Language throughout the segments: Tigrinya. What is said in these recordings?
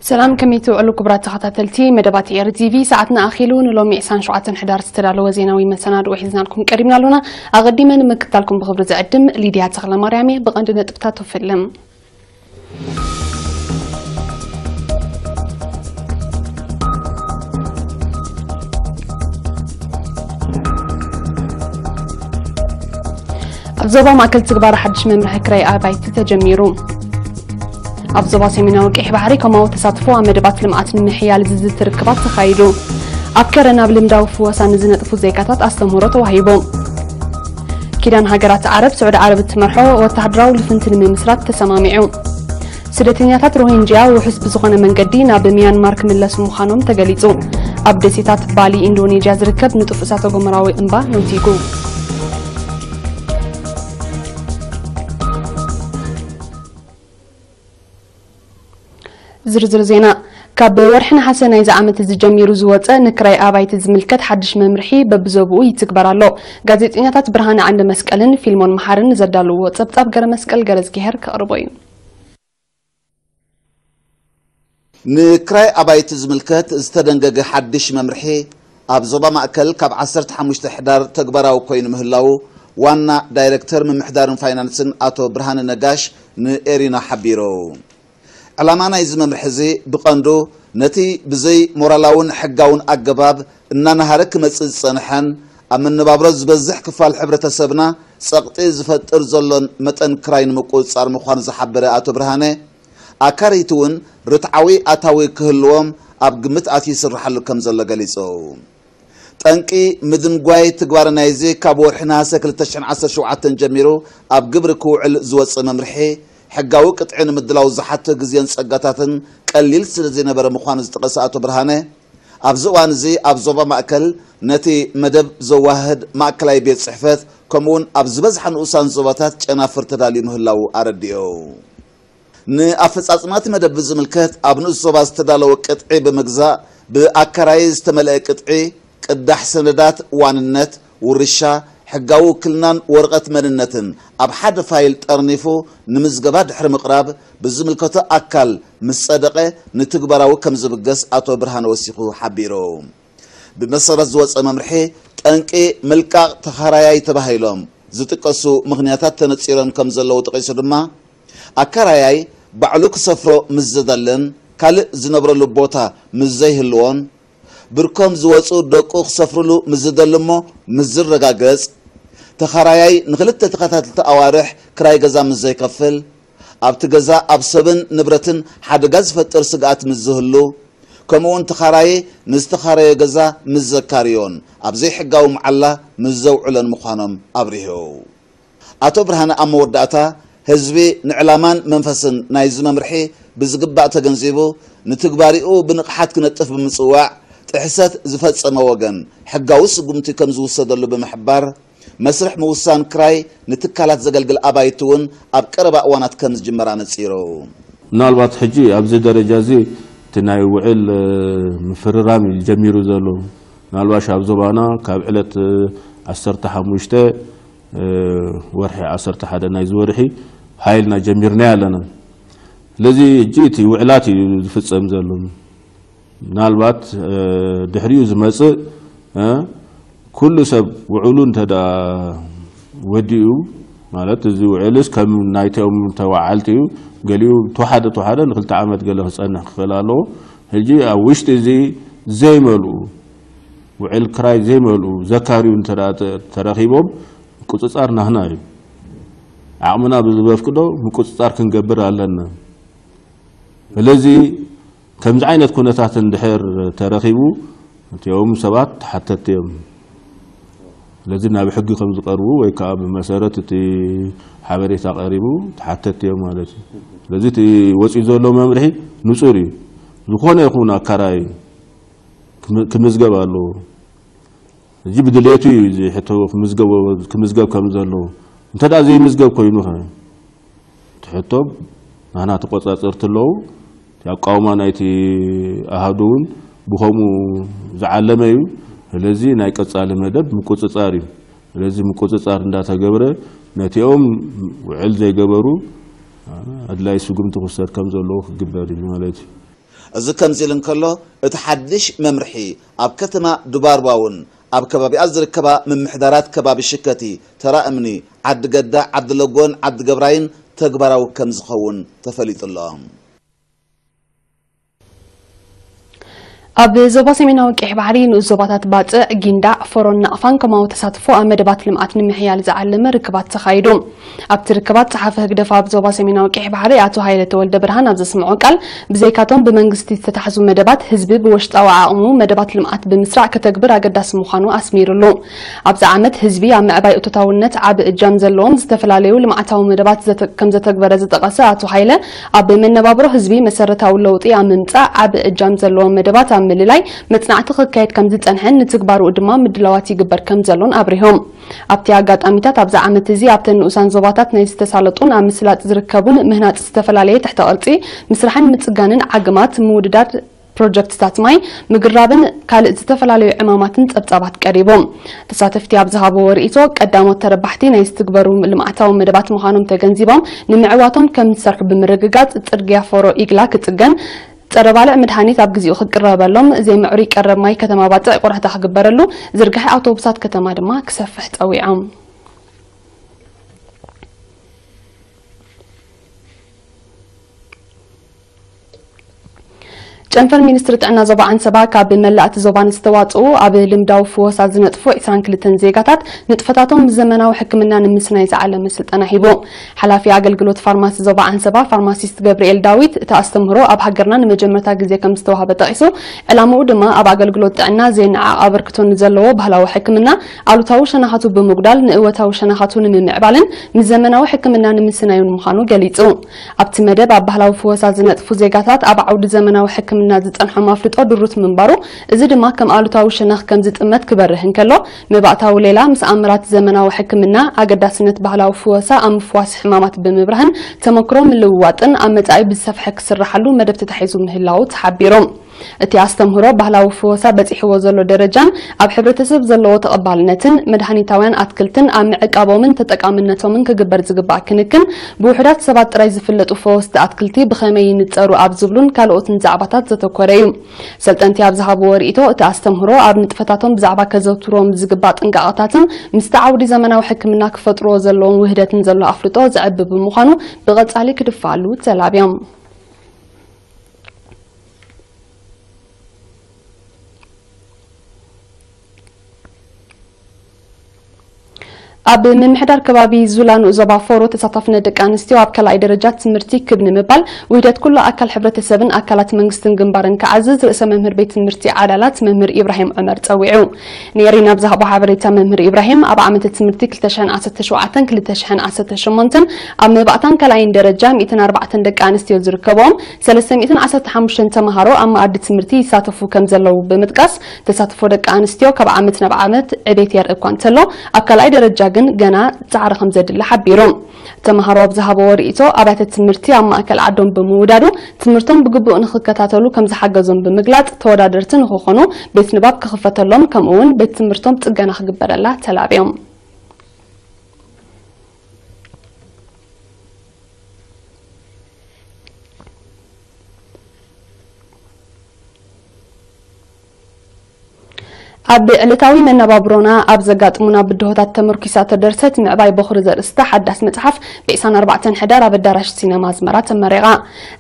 ሰላም፣ ከመይ ትውዕሉ ክቡራት ተኸታተልቲ መደባት ኤሪ ቲቪ? ሰዓትና ኣኺሉ ንሎሚ ዕስራን ሸውዓተን ሕዳር ዝተዳለወ ዜናዊ መሰናድኦ ሒዝናልኩም ቀሪብና ኣሎና። ኣቐዲመ ንምክትታልኩም ብኽብሪ ዝዕድም ሊድያ ተኽለማርያም እየ። ብቐንዲ ነጥብታት ቶፍልም። ኣብ ዞባ ማእከል ትግባረ ሓድሽ መምርሒ ክራይ ኣባይቲ ተጀሚሩ። ኣብ ዞባ ሰሜናዊ ቀይሕ ባሕሪ ኮማዊ ተሳትፎ ኣብ መደባት ልምዓት ንምሕያል ዝዝቲ ርክባት ተኻይዱ። ኣብ ከረን ኣብ ልምዳዊ ፍወሳ ንዝነጥፉ ዜጋታት ኣስተምህሮ ተዋሂቡ። ኪዳን ሃገራት ዓረብ ስዑዲ ዓረብ እትመርሖ ወተሃደራዊ ልፍንቲ ንምምስራት ተሰማሚዑ። ስደተኛታት ሮሂንጅያ ውሑስ ብዝኾነ መንገዲ ናብ ሚያንማር ክምለሱ ምዃኖም ተገሊጹ። ኣብ ደሴታት ባሊ ኢንዶኔዥያ ዝርከብ ንጡፍ እሳተ ጎመራዊ እምባ ነውቲጉ። ዝርዝር ዜና። ካብ ወርሒ ነሓሰ ናይዚ ዓመት እዚ ጀሚሩ ዝወጸ ንክራይ ኣባይቲ ዝምልከት ሓድሽ መምርሒ በብዞብኡ ይትግበር ኣሎ። ጋዜጠኛታት ብርሃነ ዓንደ መስቀልን ፊልሞን መሓርን ዘዳለውዎ ጸብጻብ ገረ መስቀል ገረዝጊሄር ከቕርቦ እዩ። ንክራይ ኣባይቲ ዝምልከት ዝተደንገገ ሓድሽ መምርሒ ኣብ ዞባ ማእከል ካብ ዓሰርተ ሓሙሽተ ሕዳር ተግባራዊ ኮይኑ ምህላዉ ዋና ዳይረክተር ምምሕዳርን ፋይናንስን ኣቶ ብርሃነ ነጋሽ ንኤሪና ሓቢሩ። ዕላማ ናይዚ መምርሒ እዚ ብቐንዱ ነቲ ብዘይ ሞራላውን ሕጋውን ኣገባብ እናነሃረ ክመጽእ ዝጸንሐን ኣብ መነባብሮ ዝበዝሕ ክፋል ሕብረተሰብና ጸቕጢ ዝፈጥር ዘሎን መጠን ክራይ ንምቁጽጻር ምዃኑ ዝሓበረ ኣቶ ብርሃነ፣ ኣካረይቲ እውን ርትዓዊ ኣታዊ ክህልዎም ኣብ ግምት ኣትዩ ይስርሓሉ ከም ዘሎ ገሊጹ። ጠንቂ ምድንጓይ ትግባረ ናይዚ ካብ ወርሒ ነሃሰ ክልተ ሽሕን ዓሰርተ ሸውዓተን ጀሚሩ ኣብ ግብሪ ክውዕል ዝወጽእ መምርሒ፣ ሕጋዊ ቅጥዒ ንምድላው ዝሓቶ ግዜን ጸጋታትን ቀሊል ስለ ዘይነበረ ምዃኑ ዝጠቐሰ ኣቶ ብርሃነ፣ ኣብዚ እዋን እዚ ኣብ ዞባ ማእከል ነቲ መደብ ዘዋህድ ማእከላይ ቤት ጽሕፈት ከምኡውን ኣብ ዝበዝሓ ንኡሳን ዞባታት ጨናፍር ተዳልዩ ምህላዉ ኣረዲኡ። ንኣፈጻጽማ እቲ መደብ ብዝምልከት ኣብ ንኡስ ዞባ ዝተዳለወ ቅጥዒ ብምግዛእ ብኣካራዪ ዝተመልአ ቅጥዒ፣ ቅዳሕ ሰነዳት ዋንነት፣ ውርሻ፣ ሕጋዊ ውክልናን ወረቐት መንነትን ኣብ ሓደ ፋይል ጠርኒፉ ንምዝገባ ድሕሪ ምቕራብ ብዝምልከቶ ኣካል ምስ ጸደቐ ንትግባራዊ ከም ዝብገስ ኣቶ ብርሃነ ወሲኹ ሓቢሩ። ብመሰረት ዝወጸ መምርሒ ጠንቂ ምልቃቕ ተኻራያይ ተባሂሎም ዝጥቀሱ ምኽንያታት ተነጺሮም ከም ዘለዉ ጠቒሱ ድማ ኣካራያይ ባዕሉ ክሰፍሮ ምስ ዝደልን ካልእ ዝነብረሉ ቦታ ምስ ዘይህልዎን ብርኮም ዝወጹ ደቁ ክሰፍርሉ ምስ ዝደሊ እሞ ምስ ዝረጋገጽ፣ ተኻራያይ ንኽልተ ተኸታተልቲ ኣዋርሕ ክራይ ገዛ ምስ ዘይከፍል፣ ኣብቲ ገዛ ኣብ ሰብን ንብረትን ሓደጋ ዝፈጥር ስግኣት ምስ ዝህሉ፣ ከምኡውን ተኻራዪ ንዝተኻረዮ ገዛ ምስ ዘካርዮን ኣብ ዘይሕጋዊ መዓላ ምስ ዘውዕሎን ምዃኖም ኣብሪሁ። ኣቶ ብርሃነ ኣብ መወዳእታ፣ ህዝቢ ንዕላማን መንፈስን ናይዚ መምርሒ ብዝግባእ ተገንዚቡ፣ ንትግባሪኡ ብንቕሓት ክነጥፍ ብምጽዋዕ፣ ጥሕሰት ዝፈጸመ ወገን ሕጋዊ ስጉምቲ ከም ዝውሰደሉ ብምሕባር፣ መስርሕ ምውሳን ክራይ ንትካላት ዘገልግል ኣባይቲ እውን ኣብ ቀረባ እዋናት ከም ዝጅመር ኣነጺሩ። ምናልባት ሕጂ ኣብዚ ደረጃ እዚ እቲ ናይ ውዕል፣ እ፣ ምፍርራም እዩ ጀሚሩ ዘሎ። ምናልባሽ ኣብ ዞባና ካብ ዕለት፣ እ፣ ዓሰርተ ሓሙሽተ፣ እ፣ ወርሒ ዓሰርተ ሓደ ናይዚ ወርሒ ሃይልና ጀሚርናዮ ኣለና። ስለዚ ሕጂ እቲ ውዕላት እዩ ዝፍጸም ዘሎ። ምናልባት፣ እ፣ ድሕሪኡ ዝመጽእ፣ እ፣ ኩሉ ሰብ ውዕሉ እንተ ደኣ ወዲኡ፣ ማለት እዚ ውዕልስ ከም ናይቶም ተወዓልቲ እዩ፣ ገሊኡ ተወሓደ ተወሓደ ንክልተ ዓመት ገለ ክጸንሕ ክኽእል ኣለዎ። ሕጂ ኣብ ውሽጢ እዚ ዘይመልኡ፣ ውዕል ክራይ ዘይመልኡ ዘካርዩ እንተ ደኣ ተ-፣ ተረኺቦም፣ ምቁጽጻር ናህና እዩ። ዓቕምና ብዝበፍቅዶ ምቁጽጻር ክንገብር ኣለና። ስለዚ ከምዚ ዓይነት ኩነታት እንድሕር ተረኺቡ፣ እቲኦም ሰባት ተሓተትቲ እዮም። ስለዚ ናብ ሕጊ ከም ዝቐርቡ ወይ ከዓ ብመሰረት እቲ ሓበሬታ ቀሪቡ ተሓተትቲ እዮም ማለት እዩ። ስለዚ እቲ ወፂኡ ዘሎ መምርሒ ንፁር እዩ። ዝኾነ ይኹን ኣካራይ ክም-፣ ክምዝገብ ኣለዎ። እዚ ብድሌቱ እዩ እዚ ሕቶ ክምዝገቦ-፣ ክምዝገብ ከም ዘለዎ። እንተ ደኣ ዘይምዝገብ ኮይኑ ኸ? እቲ ሕቶ ናህና ተቆጻጸርቲ ኣለዉ። እቲ ኣቃውማ ናይቲ ኣሃዱ እውን ብኸምኡ ዝዓለመ እዩ። ስለዚ ናይ ቀጻሊ መደብ ምቁጽጻር እዩ። ስለዚ ምቁጽጻር እንዳተገብረ ነቲኦም ውዕል ዘይገበሩ ኣድላይ ስጉምቲ ክውሰድ ከም ዘለዎ ክግበር እዩ ማለት እዩ። እዚ ከምዚ ኢሉ እንከሎ፣ እቲ ሓድሽ መምርሒ ኣብ ከተማ ዱባርባ እውን ኣብ ከባቢኣ ዝርከባ ምምሕዳራት ከባቢ ሽከቲ፣ ተራ እምኒ፣ ዓዲ ገዳ፣ ዓዲ ለጎን ዓዲ ገብራይን ተግባራዊ ከም ዝኸውን ተፈሊጡ ኣሎ። ኣብ ዞባ ሰሜናዊ ቀይሕ ባሕሪ ንኡስ ዞባታት ባጽዕ፣ ጊንዳዕ፣ ፎሮን ናቕፋን ከምኡ ተሳትፎ ኣብ መደባት ልምዓት ንምሕያል ዝዓለመ ርክባት ተኻይዱ። ኣብቲ ርክባት ጸሓፊ ህግደፍ ኣብ ዞባ ሰሜናዊ ቀይሕ ባሕሪ ኣቶ ሃይለ ተወልደ ብርሃን ኣብ ዘስምዖ ቃል፣ ብዘይካቶም ብመንግስቲ ዝተታሕዙ መደባት ህዝቢ ብወሽጣዊ ዓቕሙ መደባት ልምዓት ብምስራዕ ከተግብር ኣገዳሲ ምዃኑ ኣስሚሩሉ። ኣብዚ ዓመት ህዝቢ ኣብ ምዕባይ እቶታውነት ዓቢ እጃም ዘለዎም ዝተፈላለዩ ልምዓታዊ መደባት ዘተ-፣ ከም ዘተግበረ ዝጠቐሰ ኣቶ ሃይለ፣ ኣብ መነባብሮ ህዝቢ መሰረታዊ ለውጢ ኣብ ምምጻእ ዓቢ እጃም ዘለዎም መደባት ኣብ ምልላይ መጽናዕቲ ክካየድ ከም ዝጸንሐን ንትግባርኡ ድማ ምድላዋት ይግበር ከም ዘሎን ኣብሪሆም። ኣብቲ ኣጋጣሚታት ኣብዚ ዓመት እዚ ኣብተን ንኡሳን ዞባታት ናይ ዝተሳለጡን ኣብ ምስላጥ ዝርከቡን ምህናጽ ዝተፈላለየ ትሕተ ቅርጺ ምስራሕን ምጽጋንን ዓግማት ምውድዳር ፕሮጀክትታት ማይ፣ ምግራብን ካልእ ዝተፈላለዩ ዕማማትን ጸብጻባት ቀሪቦም። ተሳተፍቲ ኣብ ዝሃብዎ ርእይቶ፣ ቀዳሞት ተረባሕቲ ናይ ዝትግበሩ ልምዓታዊ መደባት ምዃኖም ተገንዚቦም፣ ንምዕዋቶም ከም ዝሰርሑ ብምርግጋጽ፣ ጽርግያ ፎሮ ኢግላ ክጽገን፣ ጸረ ባልዕ መድሃኒት ኣብ ግዜኡ ክቅረበሎም፣ ዘይምዕሩይ ቀረብ ማይ ከተማ ባጽዕ ቆርሕታ ክግበረሉ፣ ዝርግሐ ኣውቶቡሳት ከተማ ድማ ክሰፍሕ ጸዊዖም። ጨንፈር ሚኒስትሪ ጥዕና ዞባ ዓንሰባ ካብ መላእ እቲ ዞባ ንዝተዋጽኡ ኣብ ልምዳዊ ፍወሳ ዝነጥፉ ዕስራን ክልተን ዜጋታት ንጥፈታቶም ብዘመናዊ ሕክምና ንምስናይ ዝዓለመ ስልጠና ሂቡ። ሓላፊ ኣገልግሎት ፋርማሲ ዞባ ዓንሰባ ፋርማሲስት ገብርኤል ዳዊት፣ እቲ ኣስተምህሮ ኣብ ሃገርና ንመጀመርታ ግዜ ከም ዝተዋህበ ጠቒሱ፣ ዕላምኡ ድማ ኣብ ኣገልግሎት ጥዕና ዘይነዓቕ ኣበርክቶ ንዘለዎ ባህላዊ ሕክምና ኣሉታዊ ሸነኻቱ ብምጉዳል ንእወታዊ ሸነኻቱ ንምምዕባልን ንዘመናዊ ሕክምና ንምስናዩን ምዃኑ ገሊጹ። ኣብቲ መደብ ኣብ ባህላዊ ፍወሳ ዝነጥፉ ዜጋታት ኣብ ዓውዲ ዘመናዊ ሕክምና ዝጸንሖም ኣፍልጦ ድሩት ምንባሩ፣ እዚ ድማ ከም ኣሉታዊ ሸነኽ ከም ዝጥመት ክበርህ እንከሎ፣ መባእታዊ ሌላ ምስ ኣምራት ዘመናዊ ሕክምና ኣገዳስነት ባህላዊ ፍወሳ ኣብ ምፍዋስ ሕማማት ብምብራህን ተመክሮ ምልውዋጥን ኣብ መጻኢ ብዝሰፍሐ ክስራሓሉ መደብ ተታሒዙ ምህላዉ ተሓቢሩ። እቲ ኣስተምህሮ ባህላዊ ፍወሳ በጺሕዎ ዘሎ ደረጃን ኣብ ሕብረተሰብ ዘለዎ ተቐባልነትን፣ መድሃኒታውያን ኣትክልትን ኣብ ምዕቃቦምን ተጠቃምነቶምን ክግበር ዝግባእ ክንክን፣ ብውሑዳት ሰባት ጥራይ ዝፍለጡ ፈወስቲ ኣትክልቲ ብኸመይ ይንጸሩ ኣብ ዝብሉን ካልኦትን ዛዕባታት ዘተኮረ እዩ። ሰልጠንቲ ኣብ ዝሃብዎ ርእይቶ፣ እቲ ኣስተምህሮ ኣብ ንጥፈታቶም ብዛዕባ ከዘውትርዎም ዝግባእ ጥንቃቐታትን ምስቲ ዓውዲ ዘመናዊ ሕክምና ክፈጥርዎ ዘለዎም ውህደትን ዘሎ ኣፍልጦ ዘዕቢ ብምዃኑ ብቐጻሊ ክድፋኣሉ ተላብዮም። ኣብ ምምሕዳር ከባቢ ዙላ ንኡስ ዞባ ፎሮ ተሳታፍነት ደቂ ኣንስትዮ ኣብ ካልኣይ ደረጃ ትምህርቲ ክብ ንምባል ውህደት ኩሉ ኣካል ሕብረተሰብን ኣካላት መንግስትን ግንባርን ክዓዝዝ ርእሰ መምህር ቤት ትምህርቲ ዓዳላት መምህር ኢብራሂም ዑመር ጸዊዑ። ንኤሪና ብዝሃቦ ሓበሬታ መምህር ኢብራሂም ኣብ ዓመተ ትምህርቲ ክልተ ሽሕን ዓሰርተ ሸውዓተን ክልተ ሽሕን ዓሰርተ ሸሞንተን ኣብ መባእታን ካልኣይን ደረጃ ሚእትን ኣርባዕተን ደቂ ኣንስትዮ ዝርከብኦም ሰለስተ ሚእትን ዓሰርተ ሓሙሽተን ተምሃሮ ኣብ መኣዲ ትምህርቲ ይሳተፉ ከም ዘለዉ ብምጥቃስ፣ ተሳትፎ ደቂ ኣንስትዮ ካብ ዓመት ናብ ዓመት ዕቤት የርኢ እኳ እንተሎ፣ ኣብ ካልኣይ ደረጃ ግን ገና ጻዕሪ ከም ዘድሊ ሓቢሩ። ተምሃሮ ኣብ ዝሃብዎ ርእይቶ፣ ኣብያተ ትምህርቲ ኣብ ማእከል ዓዶም ብምውዳዱ ትምህርቶም ብግቡእ ንኽከታተሉ ከም ዝሓገዞም ብምግላጽ፣ ተወዳደርቲ ንኽኾኑ ቤት ንባብ ክኽፈተሎም፣ ከምኡ እውን ቤት ትምህርቶም ጽገና ክግበረላ ተላብዮም። ኣብ ዕለታዊ መነባብሮና ኣብ ዘጋጥሙና ብድሆታት ተመርኲሳ እተደርሰት ምዕባይ በኹሪ ዘርእስታ ሓዳስ መጽሓፍ ብ ዕስራን ኣርባዕተን ሕዳር ኣብ ኣዳራሽ ሲነማ ኣስመራ ተመሪቓ።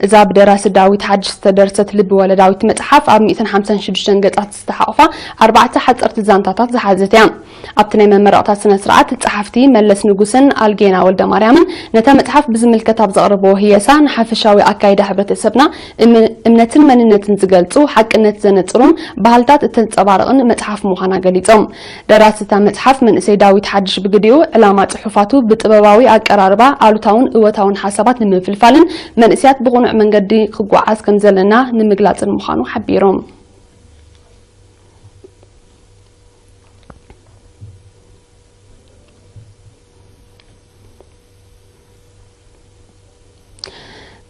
እዛ ብደራሲ ዳዊት ሓድሽ ዝተደርሰት ልብ ወለዳዊት መጽሓፍ ኣብ ሚእትን ሓምሳን ሽዱሽተን ገጻት ዝተሓቑፋ ኣርባዕተ ሓጸርቲ ዛንታታት ዝሓዘት እያ። ኣብቲ ናይ መመረቕታ ስነ ስርዓት ጸሓፍቲ መለስ ንጉሰን ኣልጌና ወልደማርያምን ነታ መጽሓፍ ብዝምልከት ኣብ ዘቕረብዎ ህየሳ ንሓፈሻዊ ኣካይዳ ሕብረተሰብና እም-፣ እምነትን መንነትን ዝገልጹ፣ ሓቅነት ዘነጽሩን ባህልታት እተንጸባርቕን መጽሓፍ ምዃና ገሊጾም። ደራሲ እታ መጽሓፍ መንእሰይ ዳዊት ሓድሽ ብግዲኡ፣ ዕላማ ጽሑፋቱ ብጥበባዊ ኣቀራርባ ኣሉታውን እወታውን ሓሳባት ንምፍልፋልን መንእሰያት ብቕኑዕ መንገዲ ክጓዓዝ ከም ዘለና ንምግላጽን ምዃኑ ሓቢሮም።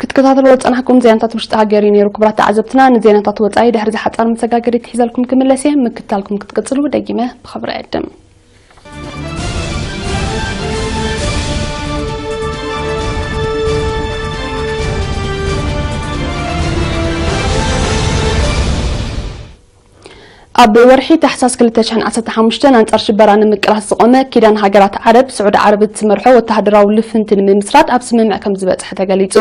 ክትከታተልዎ ዝጸናሕኩም ዜናታት ውሽጢ ሃገር እዩ ነይሩ። ክቡራት ተዓዘብትና፣ ንዜናታት ወጻኢ ድሕሪ ዝሓጻር መሰጋገሪ ክሒዘልኩም ክምለስ እየ። ምክትታልኩም ክትቅጽሉ ደጊመ ብኽብሪ እዕድም። ኣብ ወርሒ ታሕሳስ ክልተ ሽሕን ዓሰርተ ሓሙሽተን ኣንጻር ሽበራ ንምቅላስ ዝቖመ ኪዳን ሃገራት ዓረብ፣ ስዑዲ ዓረብ እትመርሖ ወተሃደራዊ ልፍንቲ ንምምስራት ኣብ ስምምዕ ከም ዝበጽሐ ተገሊጹ።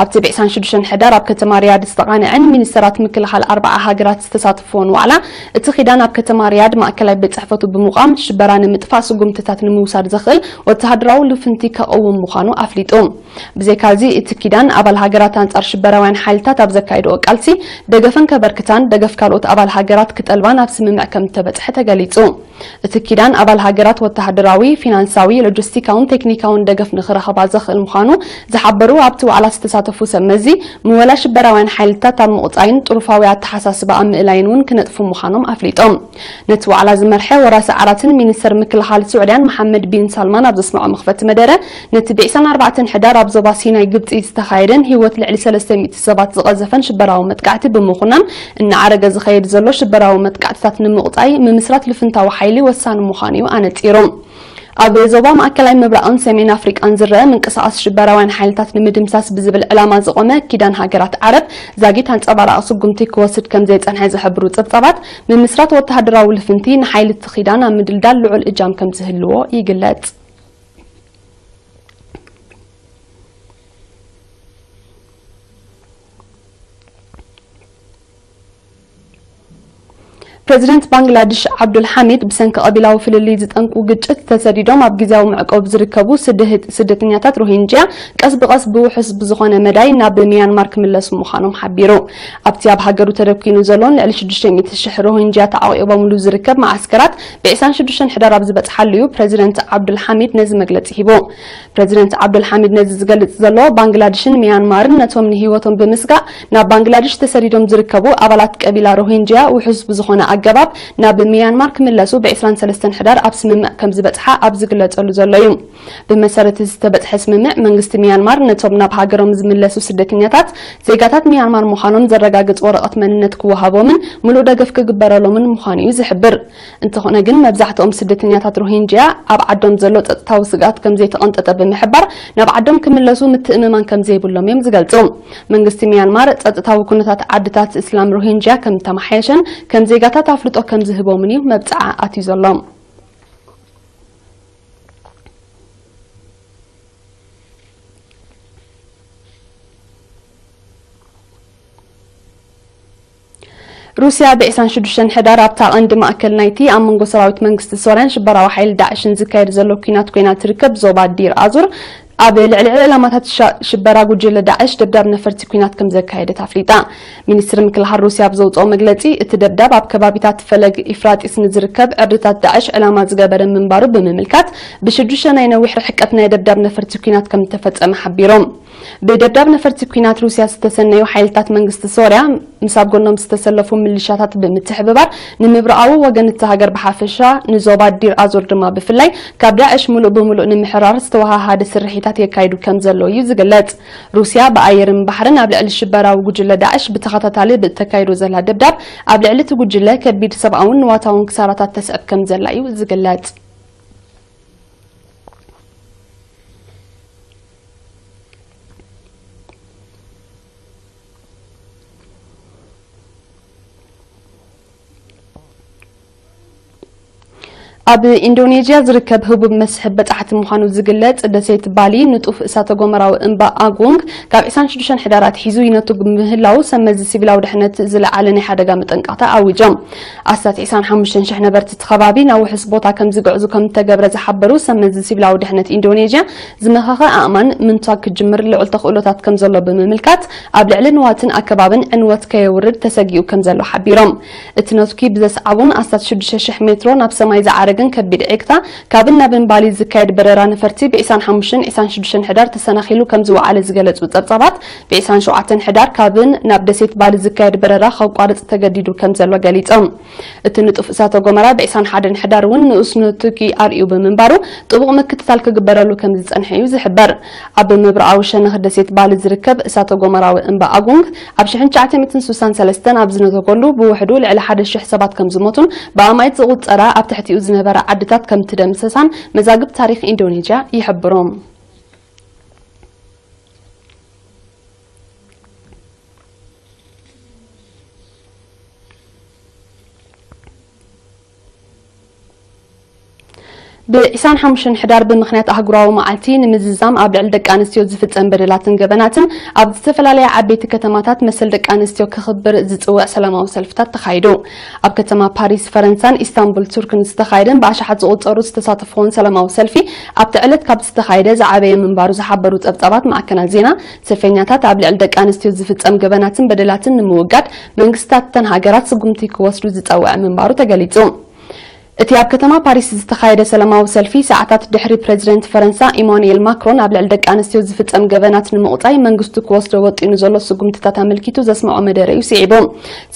ኣብቲ ብዒስራን ሽዱሽተን ሕዳር ኣብ ከተማ ሪያድ ዝተቓንዐን ሚኒስተራት ምክልኻል ኣርባዓ ሃገራት ዝተሳተፍዎን ዋዕላ፣ እቲ ኪዳን ኣብ ከተማ ሪያድ ማእከላይ ቤት ጽሕፈቱ ብምቋም፣ ሽበራ ንምጥፋእ ስጉምትታት ንምውሳድ ዘኽእል ወተሃደራዊ ልፍንቲ ከቕውም ምዃኑ ኣፍሊጡ። ብዘይካዚ፣ እቲ ኪዳን ኣባል ሃገራት ኣንጻር ሽበራውያን ሓይልታት ኣብ ዘካይድኦ ቃልሲ ደገፈን ከበርክታን፣ ደገፍ ካልኦት ኣባል ሃገራት ክጠልባን ኣብ ስምምዕ ከም እተበጽሐ ተገሊጹ። እቲ ኪዳን ኣባል ሃገራት ወተሃደራዊ፣ ፊናንሳዊ፣ ሎጂስቲካውን ቴክኒካውን ደገፍ ንኽረኽባ ዘኽእል ምዃኑ ዝሓበሩ ኣብቲ ዋዕላ ዝተሳተፉ ሰብ መዚ፣ ምወላ ሽበራውያን ሓይልታት ኣብ ምቑጻይን ጥሩፋዊ ኣተሓሳስባ ኣብ ምእላይን እውን ክነጥፉ ምዃኖም ኣፍሊጦም። ነቲ ዋዕላ ዝመርሐ ወራሲ ዓራትን ሚኒስተር ምክልኻል ስዑድያን መሓመድ ቢን ሳልማን ኣብ ዘስምዖ መኽፈቲ መደረ፣ ነቲ ብዒስራን ኣርባዕተን ሕዳር ኣብ ዞባ ሲናይ ግብጺ ዝተኻየደን ህይወት ልዕሊ ሰለስተ ሚእቲ ሰባት ዝቐዘፈን ሽበራዊ መጥቃዕቲ ብምኹናን፣ እናዓረገ ዝኸይድ ዘሎ ሽበራዊ መጥቃዕትታት ንምቑጻይ ምምስራት ልፍንታዊ ሓይሊ ወሳኒ ምዃኑ እዩ ኣነጺሩ። ኣብ ዞባ ማእከላይ ምብራቕን ሰሜን ኣፍሪቃን ዝረአ ምንቅስቓስ ሽበራውያን ሓይልታት ንምድምሳስ ብዝብል ዕላማ ዝቖመ ኪዳን ሃገራት ዓረብ ዛጊት ኣንጸባራቒ ስጉምቲ ክወስድ ከም ዘይጸንሐ ዝሕብሩ ጸብጻባት፣ ምምስራት ወተሃደራዊ ልፍንቲ ንሓይሊ እቲ ኪዳን ኣብ ምድልዳል ልዑል እጃም ከም ዝህልዎ ይግለጽ። ፕረዚደንት ባንግላድሽ ዓብዱል ሓሚድ ብሰንኪ ቀቢላዊ ፍልልይ ዝጠንቁ ግጭት ተሰዲዶም ኣብ ግዝያዊ መዕቆብ ዝርከቡ ስደህት-፣ ስደተኛታት ሮሂንጅያ ቀስ ብቐስ ብውሑስ ብዝኾነ መዳይ ናብ ሚያንማር ክምለሱ ምዃኖም ሓቢሩ። ኣብቲ ኣብ ሃገሩ ተደኪኑ ዘሎን ልዕሊ ሽዱሽተ ሚእቲ ሽሕ ሮሂንጅያ ተዓቂቦምሉ ዝርከብ መዓስከራት ብዒስራን ሽዱሽተን ሕዳር ኣብ ዝበጽሓሉ እዩ ፕረዚደንት ዓብዱል ሓሚድ ነዚ መግለጺ ሂቡ። ፕረዚደንት ዓብዱል ሓሚድ ነዚ ዝገልጽ ዘሎ፣ ባንግላድሽን ሚያንማርን ነቶም ንህይወቶም ብምስጋእ ናብ ባንግላድሽ ተሰዲዶም ዝርከቡ ኣባላት ቀቢላ ሮሂንጅያ ውሑስ ብዝኾነ ኣገባብ ናብ ሚያንማር ክምለሱ ብዒስራን ሰለስተን ሕዳር ኣብ ስምምዕ ከም ዝበጽሓ ኣብ ዝግለጸሉ ዘሎ እዩ። ብመሰረት እዚ ዝተበጽሐ ስምምዕ፣ መንግስቲ ሚያንማር ነቶም ናብ ሃገሮም ዝምለሱ ስደተኛታት ዜጋታት ሚያንማር ምዃኖም ዘረጋግጽ ወረቐት መንነት ክወሃቦምን ምሉእ ደገፍ ክግበረሎምን ምዃኑ እዩ ዝሕብር። እንተኾነ ግን፣ መብዛሕትኦም ስደተኛታት ሮሂንጅያ ኣብ ዓዶም ዘሎ ጸጥታዊ ስግኣት ከም ዘይተቐንጠጠ ብምሕባር፣ ናብ ዓዶም ክምለሱ ምትእምማን ከም ዘይብሎም እዮም ዝገልጹ። መንግስቲ ሚያንማር፣ ጸጥታዊ ኩነታት ዓድታት እስላም ሮሂንጅያ ከም ተመሓየሸን ከም ዜጋታት ኣፍልጦ ከም ዝህቦምን እዩ መብጽዓ ኣትዩ ዘሎ። ሩስያ ብዒስራን ሽዱሽተን ሕዳር ኣብታ ቀንዲ ማእከል ናይቲ ኣብ መንጎ ሰራዊት መንግስቲ ሶርያን ሽበራዊ ሓይሊ ዳዕሽን ዝካየድ ዘሎ ኲናት ኮይና ትርከብ ዞባ ዲር ኣዙር ኣብ ልዕሊ ዕላማታት ሻ-፣ ሽበራ ጉጅለ ዳዕሽ ደብዳብ ነፈርቲ ኲናት ከም ዘካየደት ኣፍሊጣ። ሚኒስትሪ ምክልኻል ሩስያ ኣብ ዘውፅኦ መግለፂ፣ እቲ ደብዳብ ኣብ ከባቢታት ፈለግ ኢፍራጢስ ንዝርከብ ዕርድታት ዳዕሽ ዕላማ ዝገበረ ምንባሩ ብምምልካት፣ ብሽዱሽተ ናይ ነዊሕ ርሕቀት ናይ ደብዳብ ነፈርቲ ኲናት ከም እተፈጸመ ሓቢሮም። ብደብዳብ ነፈርቲ ኲናት ሩስያ ዝተሰነዩ ሓይልታት መንግስቲ ሶርያ፣ ምስ ኣብ ጎኖም ዝተሰለፉ ምልሻታት ብምትሕብባር፣ ንምብራቓዊ ወገን እታ ሃገር ብሓፈሻ፣ ንዞባ ዲር ኣዞር ድማ ብፍላይ፣ ካብ ዳዕሽ ምሉእ ብምሉእ ንምሕራር ዝተወሃሃደ ስርሒታት የካይዱ ከም ዘለዉ እዩ ዝግለጽ። ሩስያ ብኣየርን ባሕርን ኣብ ልዕሊ ሽበራዊ ጉጅለ ዳዕሽ ብተኸታታሊ ብእተካይዶ ዘላ ደብዳብ፣ ኣብ ልዕሊ እቲ ጉጅለ ከቢድ ሰብኣውን ንዋታውን ክሳራታት ተስዕብ ከም ዘላ እዩ ዝግለጽ። ኣብ ኢንዶኔዥያ ዝርከብ ህቡብ መስሕብ በጻሕቲ ምዃኑ ዝግለጽ ደሴት ባሊ፣ ንጡፍ እሳተ ጎመራዊ እምባ ኣጉንግ ካብ ዕስራን ሽዱሽተን ሕዳር ኣትሒዙ ይነቱ ብምህላው፣ ሰብ መዚ ሲቪላዊ ድሕነት ዝለዓለ ናይ ሓደጋ መጠንቀቕታ ኣዊጆም። ኣስታት ዕስራን ሓሙሽተን ሽሕ ነበርቲ እቲ ከባቢ ናብ ውሑስ ቦታ ከም ዝግዕዙ ከም እተገብረ ዝሓበሩ ሰብ መዚ ሲቪላዊ ድሕነት ኢንዶኔዥያ፣ ዝመኸኸ ኣእማን ምንቷግ ክጅምር ልዑል ተኽእሎታት ከም ዘሎ ብምምልካት፣ ኣብ ልዕሊ ንዋትን ኣከባብን ዕንወት ከየውርድ ተሰጊኡ ከም ዘሎ ሓቢሮም። እቲ ነትጒ ብዘስዓቡን ኣስታት ሽዱሽተ ሽሕ ሜትሮ ናብ ሰማይ ዝዓረገን ከቢድ ዒግታ፣ ካብን ናብን ባሊ ዝካየድ በረራ ነፈርቲ ብ ዕስራን ሓሙሽተን ዕስራን ሽዱሽተን ሕዳር ተሰናኺሉ ከም ዝወዓለ ዝገለጹ ጸብጻባት፣ ብ ዕስራን ሸውዓተን ሕዳር ካብን ናብ ደሴት ባሊ ዝካየድ በረራ ከቋርጽ ተገዲዱ ከም ዘሎ ገሊጾም። እቲ ንጡፍ እሳተ ጎመራ ብ ዕስራን ሓደን ሕዳር እውን ንኡስ ንቱኪ ኣርእዩ ብምንባሩ፣ ጥቡቕ ምክትታል ክግበረሉ ከም ዝጸንሐ እዩ ዝሕበር። ኣብ ምብራቓዊ ሸነኽ ደሴት ባሊ ዝርከብ እሳተ ጎመራዊ እምባ ኣጉንግ፣ ኣብ ሽሕን ትሽዓተ ሚእትን ስሳን ሰለስተን ኣብ ዝነተገሉ፣ ብውሕዱ ልዕሊ ሓደ ሽሕ ሰባት ከም ዝሞቱን ብኣማኢት ዝቑጸራ ኣብ ትሕቲኡ ዝነበራ ዓድታት ከም እተደምሰሳን መዛግብቲ ታሪኽ ኢንዶኔዥያ ይሕብሩ። ብ25 ሕዳር ብምኽንያት ኣህጉራዊ መዓልቲ ንምዝዛም ኣብ ልዕሊ ደቂ ኣንስትዮ ዝፍጸም በደላትን ገበናትን ኣብ ዝተፈላለያ ዓበይቲ ከተማታት መሰል ደቂ ኣንስትዮ ክኽብር ዝጽውዕ ሰላማዊ ሰልፍታት ተኻይዱ። ኣብ ከተማ ፓሪስ ፈረንሳን ኢስታንቡል ቱርክን ዝተኻየደን ብኣሽሓት ዝቑጸሩ ዝተሳተፍዎን ሰላማዊ ሰልፊ ኣብቲ ዕለት ካብ ዝተኻየደ ዝዓበየ ምንባሩ ዝሓበሩ ጸብጻባት ማዕከናት ዜና፣ ሰልፈኛታት ኣብ ልዕሊ ደቂ ኣንስትዮ ዝፍጸም ገበናትን በደላትን ንምውጋድ መንግስታት እተን ሃገራት ስጉምቲ ክወስዱ ዝጸውዐ ምንባሩ ተገሊጹ። እቲ ኣብ ከተማ ፓሪስ ዝተኻየደ ሰላማዊ ሰልፊ ሰዓታት ድሕሪ ፕረዚደንት ፈረንሳ ኢማኑኤል ማክሮን ኣብ ልዕሊ ደቂ ኣንስትዮ ዝፍጸም ገበናት ንምቑጻይ መንግስቱ ክወስዶ ወጢኑ ዘሎ ስጉምትታት ኣመልኪቱ ዘስምዖ መደረ እዩ ስዒቡ።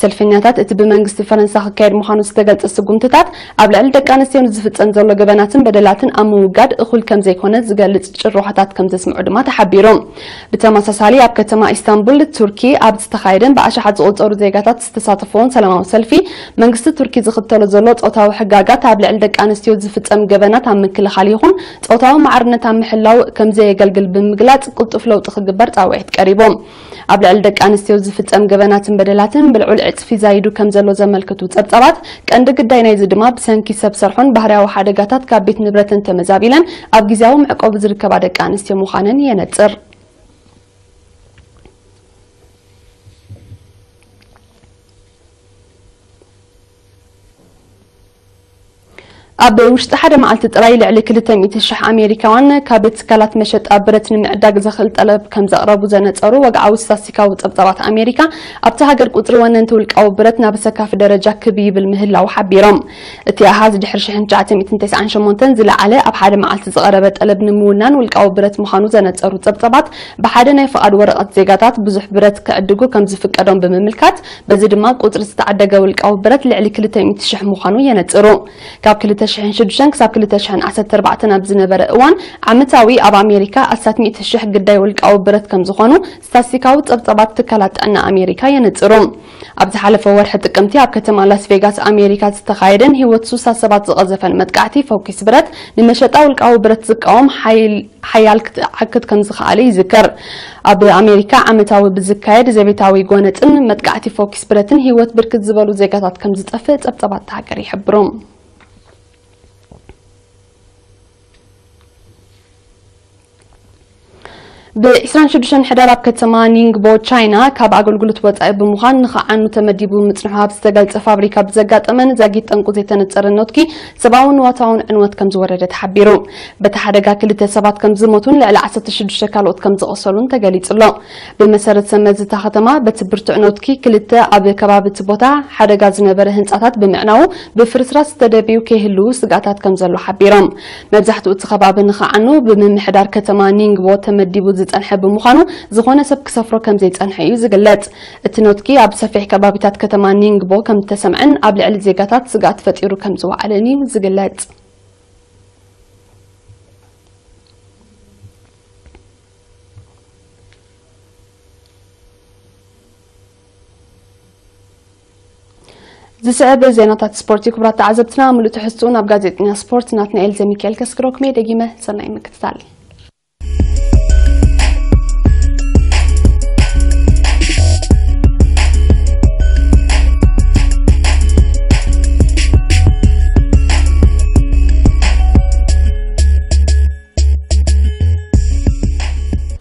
ሰልፈኛታት እቲ ብመንግስቲ ፈረንሳ ክካየድ ምዃኑ ዝተገልጸ ስጉምትታት ኣብ ልዕሊ ደቂ ኣንስትዮ ንዝፍጸም ዘሎ ገበናትን በደላትን ኣብ ምውጋድ እኹል ከም ዘይኮነ ዝገልጽ ጭርሖታት ከም ዘስምዑ ድማ ተሓቢሩ። ብተመሳሳሊ ኣብ ከተማ ኢስታንቡል ቱርኪ ኣብ ዝተኻየደን ብኣሽሓት ዝቑጸሩ ዜጋታት ዝተሳተፍዎን ሰላማዊ ሰልፊ መንግስቲ ቱርኪ ዝኽተሎ ዘሎ ጾታዊ ሕጋጋት ኣብ ልዕሊ ደቂ ኣንስትዮ ዝፍጸም ገበናት ኣብ ምክልኻል ይኹን ጾታዊ ማዕርነት ኣብ ምሕላው ከም ዘየገልግል ብምግላጽ ቅልጡፍ ለውጢ ክግበር ጻውዒት ቀሪቡ። ኣብ ልዕሊ ደቂ ኣንስትዮ ዝፍጸም ገበናትን በደላትን ብልዑል ዕጽፊ ዛይዱ ከም ዘሎ ዘመልክቱ ጸብጻባት፣ ቀንዲ ግዳይ ናይዚ ድማ ብሰንኪ ሰብ ሰርሖን ባህርያዊ ሓደጋታት ካብ ቤት ንብረተን ተመዛቢለን ኣብ ግዝያዊ መዕቆቢ ዝርከባ ደቂ ኣንስትዮ ምዃነን የነጽር። ኣብ ውሽጢ ሓደ መዓልቲ ጥራይ ልዕሊ ክልተ ሚእቲ ሽሕ ኣሜሪካውያን ካብ ትካላት መሸጣ ብረት ንምዕዳግ ዘኽእል ጠለብ ከም ዘቕረቡ ዘነጸሩ ወግዓዊ ስታስቲካዊ ጸብጻባት ኣሜሪካ፣ ኣብቲ ሃገር ቁጽሪ ወነንቲ ውልቃዊ ብረት ናብ ሰካፊ ደረጃ ክብ ይብል ምህላው ሓቢሮም። እቲ ኣሃዝ ድሕሪ ሽሕን ትሽዓተ ሚእትን ተስዓን ሸሞንተን ዝለዓለ ኣብ ሓደ መዓልቲ ዝቐረበ ጠለብ ንምውናን ውልቃዊ ብረት ምዃኑ ዘነጸሩ ጸብጻባት፣ ብሓደ ናይ ፍቓድ ወረቐት ዜጋታት ብዙሕ ብረት ክዕድጉ ከም ዝፍቀዶም ብምምልካት፣ በዚ ድማ ቁጽሪ ዝተዓደገ ውልቃዊ ብረት ልዕሊ ክልተ ሚእቲ ሽሕ ምዃኑ የነጽሩ። ካብ ክልተ ሽሕን ሽዱሽተን ክሳብ ክልተ ሽሕን ዓሰርተ ኣርባዕተን ኣብ ዝነበረ እዋን፣ ዓመታዊ ኣብ ኣሜሪካ ኣስታት ሚእቲ ሽሕ ግዳይ ውልቃዊ ብረት ከም ዝኾኑ ስታስቲካዊ ጸብጻባት ትካላት ጥዕና ኣሜሪካ የነጽሩ። ኣብ ዝሓለፈ ወርሒ ጥቅምቲ ኣብ ከተማ ላስ ቬጋስ ኣሜሪካ ዝተኻየደን ህይወት ሱሳ ሰባት ዝቐዘፈን መጥቃዕቲ ፈኲስ ብረት፣ ንመሸጣ ውልቃዊ ብረት ዝቃወም ሓይል ሓያል ክትዓክት ከም ዝኸኣለ ይዝከር። ኣብ ኣሜሪካ ዓመታዊ ብዝካየድ ዘቤታዊ ጎነጽን መጥቃዕቲ ፎኪስ ብረትን ህይወት ብርክት ዝበሉ ዜጋታት ከም ዝጠፍእ ጸብጻባት እታ ሃገር ይሕብሩ። ብ26 ሕዳር ኣብ ከተማ ኒንግቦ ቻይና ካብ ኣገልግሎት ወጻኢ ብምዃን ንኽዓኑ ተመዲቡ ምጽንሑ ኣብ ዝተገልጸ ፋብሪካ ብዘጋጠመ ንዛጊት ጠንቁ ዘይተነጸረ ኖትኪ ሰብኣውን ንዋታውን ዕንወት ከም ዝወረደ ተሓቢሩ። በቲ ሓደጋ ክልተ ሰባት ከም ዝሞቱን ልዕሊ ዓሰርተ ሽዱሽተ ካልኦት ከም ዝቖሰሉን ተገሊጹ ኣሎ። ብመሰረት ሰመዚ እታ ከተማ፣ በቲ ብርቱዕ ኖትኪ ክልተ ኣብ ከባቢ እቲ ቦታ ሓደጋ ዝነበረ ህንጻታት ብምዕናዉ ብፍርስራስ ዝተደብዩ ከይህልዉ ስግኣታት ከም ዘሎ ሓቢሮም። መብዛሕትኡ እቲ ከባቢ ንኽዓኑ ብምምሕዳር ከተማ ኒንግቦ ተመዲቡ ዝጸንሐ ብምዃኑ፣ ዝኾነ ሰብ ክሰፍሮ ከም ዘይጸንሐ እዩ ዝግለጽ። እቲ ኖትኪ ኣብ ሰፊሕ ከባቢታት ከተማ ኒንግቦ ከም ዝተሰምዐን ኣብ ልዕሊ ዜጋታት ስግኣት ፈጢሩ ከም ዝወዓለን እዩ ዝግለጽ። ዝስዕብ ዜናታት ስፖርት እዩ። ክቡራት ተዓዘብትና፣ ምሉእ ትሕዝትኡ ናብ ጋዜጠኛ ስፖርት ናትናኤል ዘሚካኤል ከስግረኩም እየ። ደጊመ ሰናይ ምክትታል።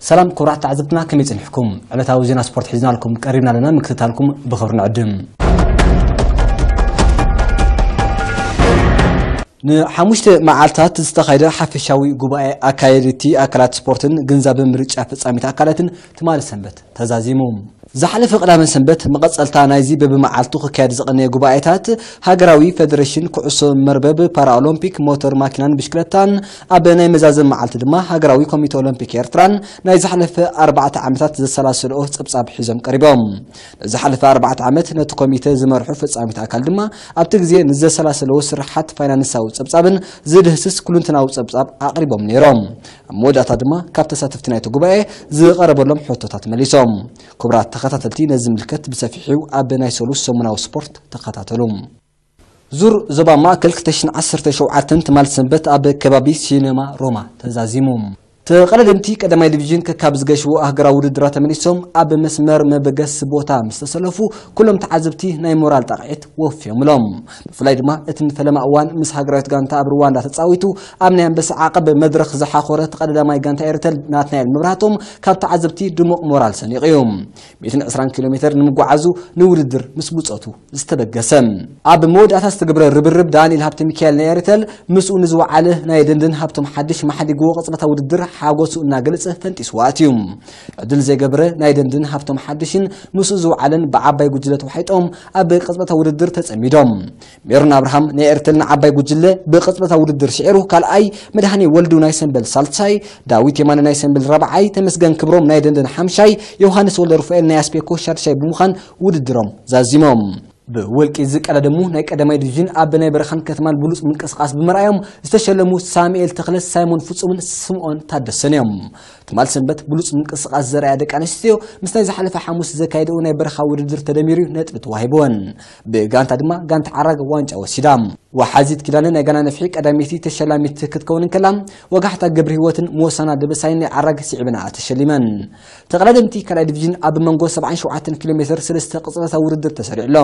ሰላም ክቡራት ተዓዘብትና፣ ከመይ ጸኒሕኩም? ዕለታዊ ዜና ስፖርት ሒዝናልኩም ቀሪብና ኣለና፣ ምክትታልኩም ብኽብሪ ንዕድም። ንሓሙሽተ መዓልታት ዝተኻየደ ሓፈሻዊ ጉባኤ ኣካየድቲ ኣካላት ስፖርትን ግንዛበ ምርጫ ፈጻሚት ኣካላትን ትማሊ ሰንበት ተዛዚሙ። ዝሓለፈ ቅዳመ ሰንበት መቐጸልታ ናይዚ በብመዓልቱ ክካየድ ዝቐነየ ጉባኤታት ሃገራዊ ፌደሬሽን ኩዕሶ መርበብ፣ ፓራኦሎምፒክ፣ ሞተር ማኪናን ብሽክለታን፣ ኣብ ናይ መዛዘም መዓልቲ ድማ ሃገራዊ ኮሚቴ ኦሎምፒክ ኤርትራን ናይ ዝሓለፈ ኣርባዕተ ዓመታት ዘሰላሰልኦ ጸብጻብ ሒዞም ቀሪቦም። ንዝሓለፈ ኣርባዕተ ዓመት ነቲ ኮሚቴ ዝመርሑ ፈጻሚት ኣካል ድማ ኣብቲ ግዜ ንዘሰላሰልዎ ስራሓት ፋይናንሳዊ ጸብጻብን ዝድህስስ ኩሉንትናዊ ጸብጻብ ኣቕሪቦም ነይሮም። ኣብ መወዳእታ ድማ ካብ ተሳተፍቲ ናይቲ ጉባኤ ዝቐረበሎም ሕቶታት መሊሶም። ክቡራት ተኸታተልቲ፣ ነዚ ዝምልከት ብሰፊሑ ኣብ ናይ ሰሉስ ሰሙናዊ ስፖርት ተኸታተሉ። ዙር ዞባ ማእከል ክልተ ሽሕን ዓሰርተ ሸውዓተን ትማል ሰንበት ኣብ ከባቢ ሲነማ ሮማ ተዛዚሙ። ተቐዳደምቲ ቀዳማይ ዲቪዥን ከካብ ዝገሽዎ ኣህገራዊ ውድድራት ተመሊሶም ኣብ መስመር መበገሲ ቦታ ምስ ተሰለፉ፣ ኩሎም ተዓዘብቲ ናይ ሞራል ጣቕዒት ወፍዮምሎም። ብፍላይ ድማ እቲ ንፈለማ እዋን ምስ ሃገራዊት ጋንታ ኣብ ሩዋንዳ ተጻዊቱ ኣብ ናይ ኣንበሳ ዓቐብ መድረኽ ዝሓኾረ ተቐዳዳማይ ጋንታ ኤርተል ናትናኤል መብራህቶም ካብ ተዓዘብቲ ድሙቕ ሞራል ሰኒቑ እዩ። ሚእትን ዕስራን ኪሎ ሜትር ንምጉዓዙ ንውድድር ምስ ብጾቱ ዝተበገሰ። ኣብ መወዳእታ ዝተገብረ ርብርብ ዳንኤል ሃብተ ሚካኤል ናይ ኤርተል ምስኡ ንዝወዓለ ናይ ደንደን ሃብቶም ሓድሽ ማሓዲግዎ ቅጽበታ ውድድር ሓጎሱ እናገለጸ ፈንጢስዋ ኣትዩ። ዕድል ዘይገብረ ናይ ደንደን ሃብቶም ሓድሽን ምስኡ ዝወዓለን ብዓባይ ጉጅለ ተዋሒጦም ኣብ ቅጽበታ ውድድር ተጸሚዶም። ሜሮን ኣብርሃም ናይ ኤርተል ንዓባይ ጉጅለ ብቅጽበታ ውድድር ስዒሩ ካልኣይ፣ መድሃኔ ወልዱ ናይ ሰምበል ሳልሳይ፣ ዳዊት የማነ ናይ ሰምበል ራብዓይ፣ ተመስገን ክብሮም ናይ ደንደን ሓምሻይ፣ ዮሃንስ ወልደ ሩፋኤል ናይ ኣስፔኮ ሻድሻይ ብምዃን ውድድሮም ዛዚሞም። ብውልቂ ዝቀዳደሙ ናይ ቀዳማይ ዲቪዥን ኣብ ናይ በረኻን ከተማን ብሉጽ ምንቅስቓስ ብምርኣዮም ዝተሸለሙ ሳሙኤል ተኽለ፣ ሳይሞን ፍጹምን ስምኦን ታደሰን እዮም። ትማል ሰንበት ብሉጽ ምንቅስቓስ ዘርኣያ ደቂ ኣንስትዮ ምስ ናይ ዝሓለፈ ሓሙስ ዘካየደኡ ናይ በረኻ ውድድር ተደሚሩ ነጥቢ ተዋሂብወን። ብጋንታ ድማ ጋንታ ዓራግ ዋንጫ ወሲዳ። ወሓዚት ኪዳነ ናይ ጋና ነፍሒ ቀዳመይቲ ተሸላሚት ክትከውን እንከላ፣ ወጋሕታ ገብረ ህይወትን ሞሳና ደበሳይን ናይ ዓራግ ስዒበንኣ ተሸሊመን። ተቐዳደምቲ ካልኣይ ዲቪዥን ኣብ መንጎ ሰብዓን ሸውዓተን ኪሎ ሜትር ሰለስተ ቅጽበታዊ ውድድር ተሰሪዑ ኣሎ።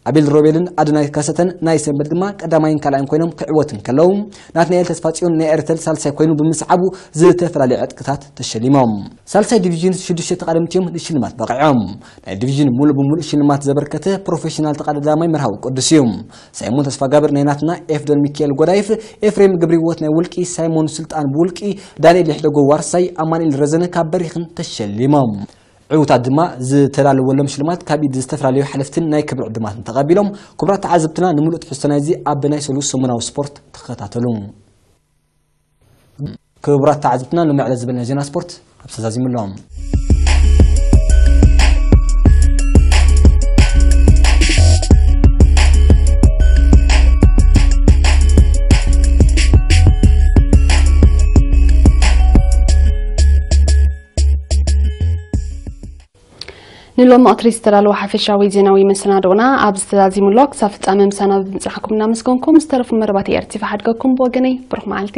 ኣቤል ሮቤልን ኣዶናይ ካሰተን ናይ ሰንበት ድማ ቀዳማይን ካልኣይን ኮይኖም ክዕወቱ እንከለዉ፣ ናትናኤል ተስፋጽዮን ናይ ኤርተል ሳልሳይ ኮይኑ ብምስዓቡ ዝተፈላለዩ ዕጥቅታት ተሸሊሞም። ሳልሳይ ዲቪዥን ሽዱሽተ ተቐዳደምቲ እዮም ንሽልማት በቒዖም። ናይ ዲቪዥን ሙሉእ ብሙሉእ ሽልማት ዘበርከተ ፕሮፌሽናል ተቐዳዳማይ መርሃዊ ቅዱስ እዩ። ሳይሞን ተስፋጋብር ናይ ናትና፣ ኤፍዶን ሚካኤል ጎዳይፍ፣ ኤፍሬም ገብረህይወት ናይ ውልቂ፣ ሳይሞን ስልጣን ብውልቂ፣ ዳንኤል ይሕደጎ ዋርሳይ፣ ኣማኑኤል ረዘነ ካብ በሪኽን ተሸሊሞም። ዕውታት ድማ ዝተላለወሎም ሽልማት ካብ ኢድ ዝተፈላለዩ ሓለፍትን ናይ ክብሪ ዕዱማትን ተቐቢሎም። ክቡራት ተዓዘብትና፣ ንምሉእ ትሕዝቶ ናይዚ ኣብ ናይ ሰሉስ ሰሙናዊ ስፖርት ተኸታተሉ። ክቡራት ተዓዘብትና፣ ሎሚ ዕለት ዝበልና ዜና ስፖርት ኣብ ተዛዚሙ ኣሎ። ንሎም ኣትሪ ዝተዳለወ ሓፈሻዊ ዜናዊ መሰናዶና ኣብ ዝተዛዚሙ ኣሎ። ክሳብ ፍጻመ ምሳና ብምጽናሕኩም እናመስገንኩም፣ ዝተረፉ መደባት እየ ኣርቲፋ ሓድገኩም። ብወገነይ ብሩኽ መዓልቲ።